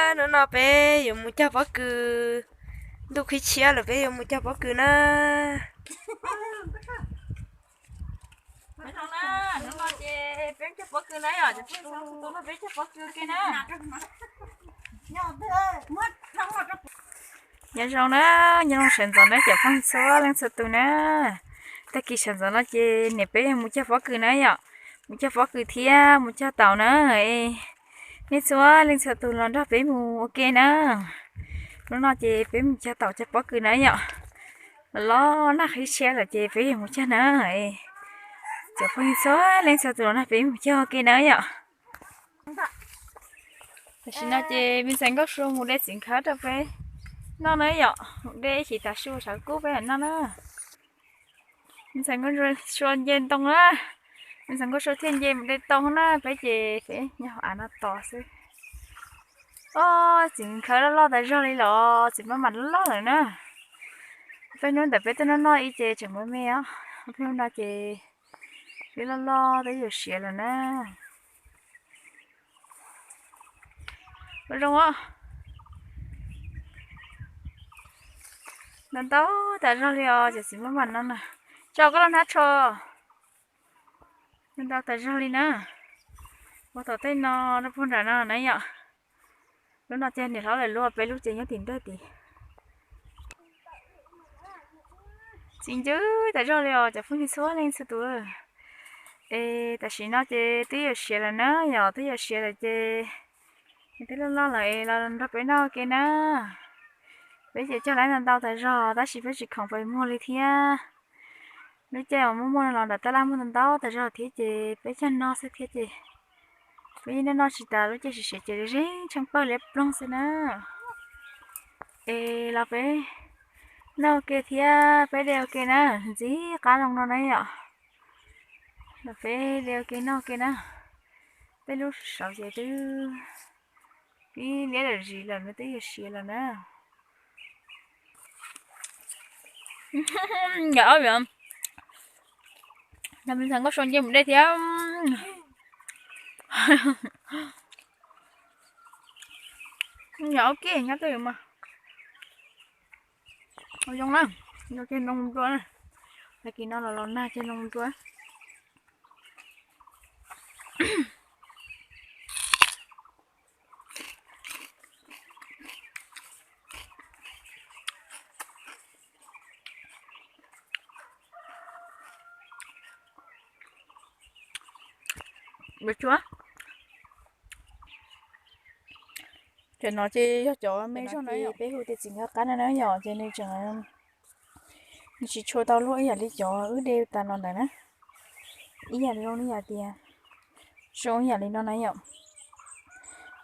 Hnub no peb yuav mus cog pob kws, ntuj qhib tshiab lawm peb yuav mus cog pob kws na. Hnub no ces peb cog pob kws na yom, peb cog pob kws ke na. Nyob zoo na, nyob zoo sawv ntxov na cov phooj ywg txhua leej txhua tus na. Tag kis sawv ntxov no ces niam peb yuav mus cog pob kws na yom, mus cog pob kws thiab mus cog taum na. Nej txhua leej txhua tus los nrog peb mus ua ke na. Hnub no ces peb mus cog taum cog pob kws na yom. Los los nag qhib tshiab lawm ces peb yuav mus cog na. Cov phooj ywg txhua leej txhua tus los nrog peb mus cog ua ke na yom. Tam sim no ces me ntxhais Nkauj Sua mus de txiv nkhav rau peb noj na yom, mus de ib chim tas su sawv kub peb noj na. Me ntxhais Nkauj Sua nce ntoo na, me ntxhais Nkauj Sua thiaj nce mus de tau na, peb ces peb nyob hauv av no tos xwb. Ob, txiv nkhav loj loj tas zog li los txiv maj mam loj loj lawm na. Peb hnub ntawd peb twb noj noj ib ce tseem me me os, peb hnub no ces twb loj loj twb yuav siav lawm na. Ua zoo os. Ntau ntau tas zog li os, cov txiv maj mam no na. Tso koj lub hnab tsho. Ntau ntau tas zog li na. Ua tom tej no rau puag nram no na yom. Lub no ces niam hlob lawv luaj, peb lub ces nyob tim nrag tid. Txiv ncw tas zog li os cov phooj ywg txhua leej txhua tus. Es tam sim no ces twb yuav siav lawm na yom, twb yuav siav lawm ces twb loj loj lawm es los nrog peb noj ua ke na. Peb ces cog lawm ntau ntau tas zog tab sis peb tsis khoom pes muag li thiab. Lub caij uas muaj muaj no los nram tab laj muaj ntau ntau tas zog thiab ces peb cog no xwb thiab ces peb yeej noj noj tsis tas, lub caij siav siav ces zeeg tsheej pawg liab ploog xwb na. Es los peb noj ua ke thiab peb de ua ke na, ntxim qab zoo no na yom. Los peb de ua ke noj ua ke na. Peb lub saud ces twb ib liab lawm zis lawm, twb yuav siav lawm na. Yog ob yom, nrog me ntxhais Nkauj Sua nce mus de thiab. Yog ob kis nyob twj ywm mas. Ua zoo na, nrog ceg ntoo dua na. Tag kis no los los nag ceg ntoo dua. Ua tsuav. Cov no ces yog cov me zog na, peb hu tias txiv nkawd qab no na yom, ces nws tseem, nws tsis tshua tau luaj ib yam li cov wb de tas los ntawd na. Ib yam li zoo li yam tias, zoo ib yam li no na yom.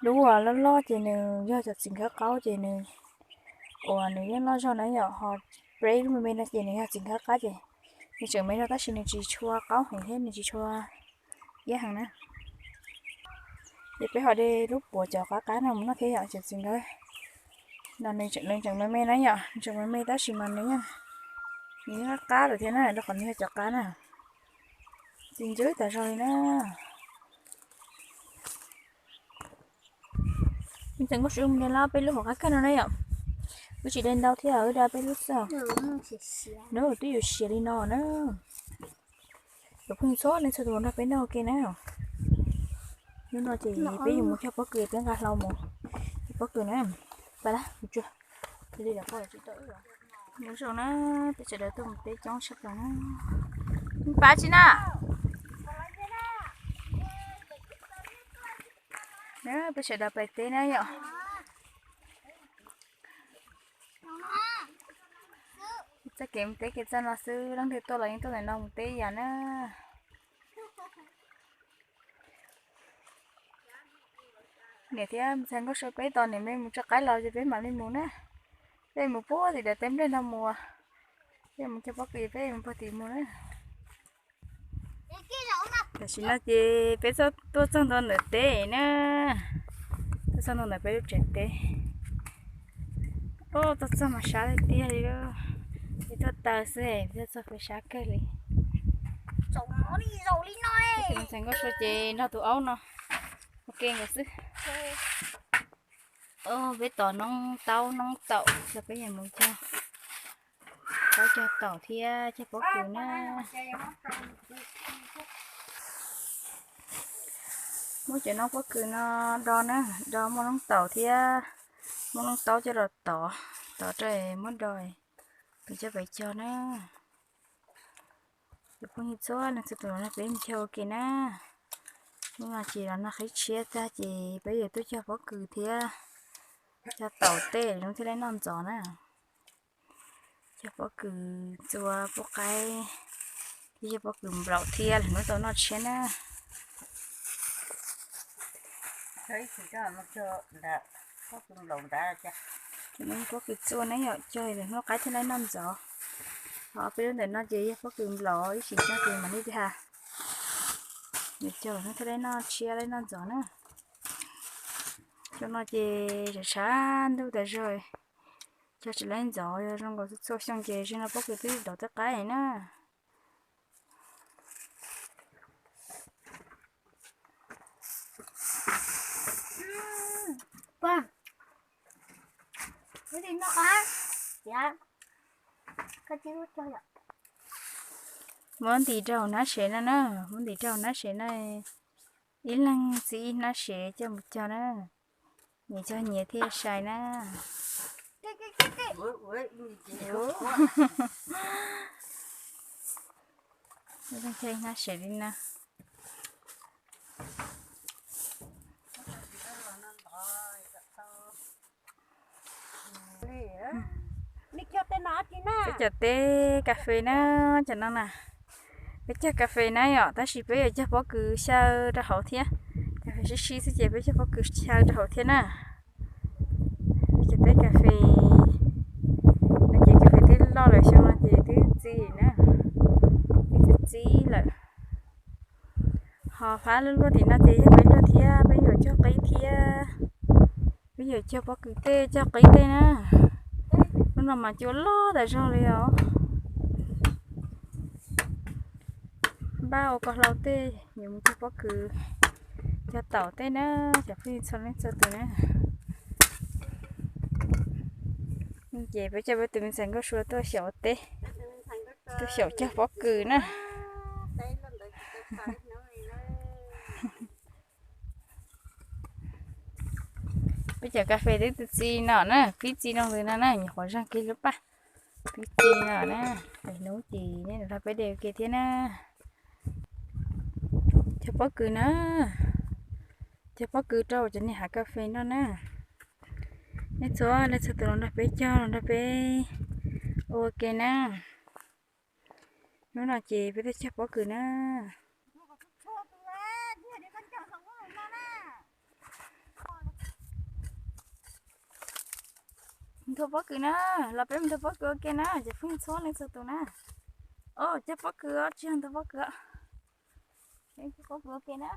Lub uas loj loj ces nws yog cov txiv nkawd qaub ces nws, uas nws yeej loj zog na yom, ho peb lub me me no ces nws yog txiv nkawd qab ces nws tseem me zog tab sis nws tsis tshua qaub heev thiab nws tsis tshua iab heev na. Ces peb ho de lub puav cov qab qab no mus noj thiab yom, cov txiv nkawd no nws tseem me me na yom, nws tseem me me tab sis mas nws yeej, nws yeej qab qab lawm thiab na, rau qhov nws yog cov qab na. Txiv ncw tas zog li na. Ntxhais Nkauj Sua mus de lawm peb lub hauv qab kawg no na yom. Wb tsis de ntau thiab, wb de peb lub xwb. Nws twb yuav siav li no na. Cov phooj ywg txhua leej txhua tus nrog peb noj ua ke na. Hnub no ces peb yuav mus cog pob kws, peb nqa hlau mus cog pob kws na. Pab na, mus tsuag. Mus zoo na, peb sawv daws tuaj mus teb coob tshaj plaws na. Pab tsi na. Peb sawv daws pais teb na yom. Txoj kev mus teb kev txoj no xwb, leej twg tuaj los yeej tuaj ntawm no mus teb ib yam na. Niam thiab ntxhais Nkauj Sua peb tos niam me mus tso qaib los ces peb mam li mus na. Peb mus puag tim daim teb nplej no mus, peb mus cog pob kws peb mus puag tim mus na. Tam sim no ces peb tuaj txog ntua ntawm teb na, tuaj txog ntua ntawm peb lub tsev teb. Tuaj txog mas sab tiag tiag li, peb tuaj taw xwb, peb tuaj txog peb sab kawg li. Tus ntxhais Nkauj Sua ces nrog tus aub no ua ke nkawd xwb. Peb tos noob taub noob taum, peb yuav mus cog taub cog taum thiab cog pob kws na. Muab cov noob pob kws no do na, do muaj noob taum thiab muaj noob taub coj los tov, tov rau muab do, peb coj peb cog na. Cov phooj ywg txhua leej txhua tus, no peb mus cog ua ke na. Hnub no ces los noj qhib tshiab tag ces peb yuav tuaj cog pob kws thiab cog taum tej, hnub thiaj li noj ntxov na. Cog pob kws txua pub qaib thiab cog pob kws nplaum thiab, hnub tau noj tshiab na. Pob kws txua na yom, cog hnub qaib thiaj li noj ntxov. Ho peb lub ntawm no ces yog pob kws nplaum ib sim cog ces mam li ha. Yuav cog hnub thiaj li noj tshiab li noj ntxov na. Cov no ces tshav tshav ntuj tas zog, cog tsis laib ntxov, yog zoo nkaus txhua xyoo ces zaum no pob kws twb dov twb qaib na. Muab ntim rau hauv hnab sev no na, muab ntim rau hauv hnab sev no, ib leeg txib ib hnab sev coj mus cog na. Nyias cog nyias thiaj sai na. Ib leeg cog ib hnab sev li no. Peb cov teb kas fes na, cov no na, peb cog kas fes na yom, tab sis peb yuav cog pob kws xyaw rau hauv thiab. Kas fes sib sib xwb ces peb cog pob kws xyaw rau hauv thiab na. Peb cov teb kas fes no ces kas fes twb loj lawm, xyoo no ces twb txi na, twb txi txi lawm. Ho fab luaj luaj tim no ces yog peb luaj thiab, peb yuav cog qib thiab, peb yuav cog pob kws tej cog qib tej na. Lub no mas cua loj tas zog li os. Npaj ua koj hlau tej, yuav mus cog pob kws, cog taum tej na, cov phooj ywg txhua leej txhua tus na. Ces peb coj peb tus me ntxhais Nkauj Sua tuaj xyaum teb, tuaj xyaum cog pob kws na. Peb cov kas fes twb txi no na, pib txi no ntawd no na, nyuam qhuav zeeg kiag lub paj, pib txi no na. Lwm hnub ces nej nrog peb de ua ke thiab na. Cog pob kws na, cog pob kws rau cov niag hav kas fes no na. Nej txhua leej txhua tus los nrog peb cog, los nrog peb ua ke na. Hnub no ces peb tuaj cog pob kws na. Nthua pob kws na, los peb mus nthua pob kws ua ke na, cov phooj ywg txhua leej txhua tus na. Os, cog pob kws os, tsis yog nthua pob kws os. Peb cog pob kws ua ke na.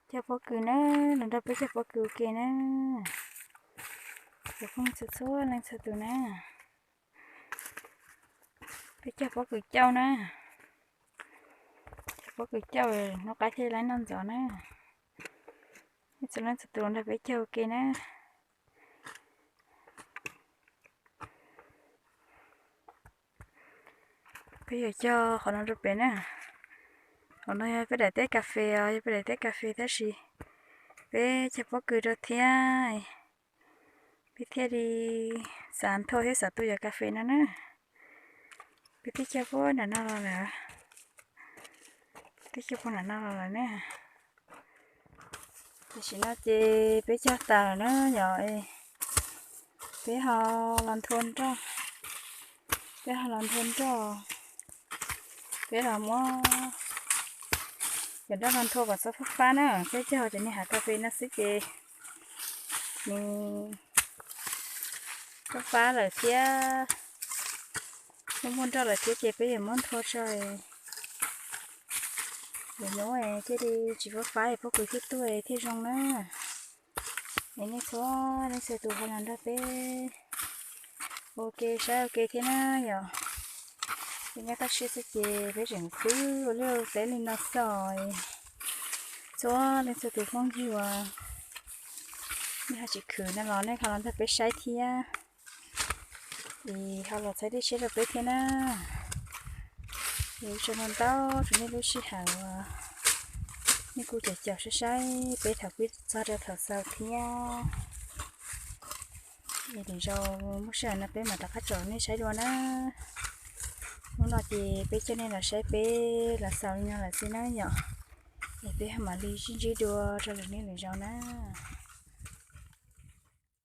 Cog pob kws na, los nrog peb cog pob kws ua ke na. Cov phooj ywg txhua leej txhua tus na, peb cog pob kws cauj na. Cog pob kws cauj, hnub qab thiaj li noj ntxov na. Ib txhia leej txhua tus los nrog peb cog ua ke na. Peb yuav cog qhov no rau pem na. Qhov no yog peb daim teb kas fes os, yog peb daim teb kas fes tab sis peb cog pob kws rau thiab, peb thiaj li xav nthua thiab xav tu cov kas fes no na. Peb twb cog puag nram no los lawm, twb cog puag nram no los lawm na. Tam sim no ces peb cog tas lawm na yom, peb ho los nthua nroj, peb ho los nthua nroj, peb los muab cov nroj no nthua kom txhob fab fab na, peb cog cov niag hav kas fes no xwb ces nws fab fab lawm thiab, muaj muaj nroj lawm thiab ces peb yuav muab nthua tso, lwm hnub thiaj li tsis fab fab es pob kws thiaj tuaj thiaj zoo na. Es nej txhua leej txhua tus ho los nrog peb ua ke saib ua ke thiab na yom. Peb nyob toj siab xwb ces peb tseem khwv ua liaj ua teb li no xwb. Txhua leej txhua tus phooj ywg uas nej ho tsis khwv no los nej ho los nrog peb saib thiab, es ho los txhawb siab rau peb thiab na. Es ua tsaug ntau ntau rau nej lub sij hawm uas nej kuj caum caum saib saib peb thaum pib txog rau thaum xaus thiab. Es lwm zaus muaj sij hawm no peb mam rov qab tsom nej saib dua na. Hnub no ces peb coj nej los saib peb los xaus li no lawm xwb na yom. Es peb mam li sib ntsib dua rau lwm hnub lwm zaus na.